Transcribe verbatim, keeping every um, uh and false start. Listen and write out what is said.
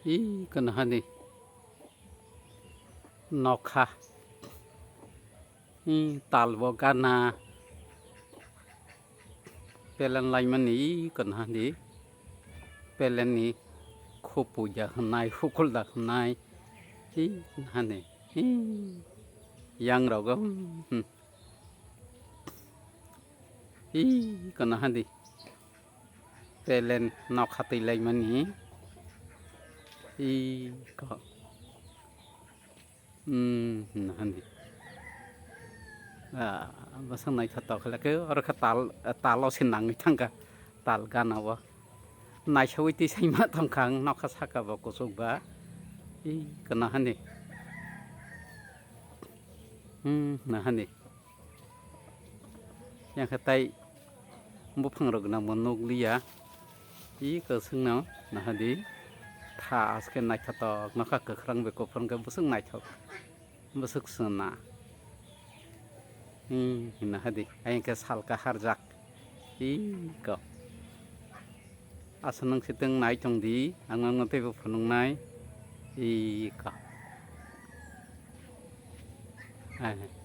Ih, kono hani nokha. Ih, tal bo gana. Pelen laimani, ih, kono hani. Pelen ni khupu ja hwnai, hukul da hwnai. Ih, kono hani. Ih, yang rogo. Hmm. Ih, kono hani. Pelen nokha twi laimani. Ih, ko. Hmm, hwnna handi. Ah, bwswk naithotok khe, oro khe tal, talo se nangwi thangkha, tal gana o. Naisaui twi saima tongkha ang, nokha saka bo kuchuk ba. Ih, kono handi. Hmm, hwnna handi. Yang khe tai buphang rok no bo nuk liya. I kwswng no nahadi. Tha aske naithotok nokha kwkhrang bai kuphur wngkhe bwswk naithok. Bwswk sona. Hmm, nahadi. Ayang khe sal kaharjak. I ko. Asa nwng sitwng nai tong di, ang nwng teibo phunuknai. I ka. Hai, hai.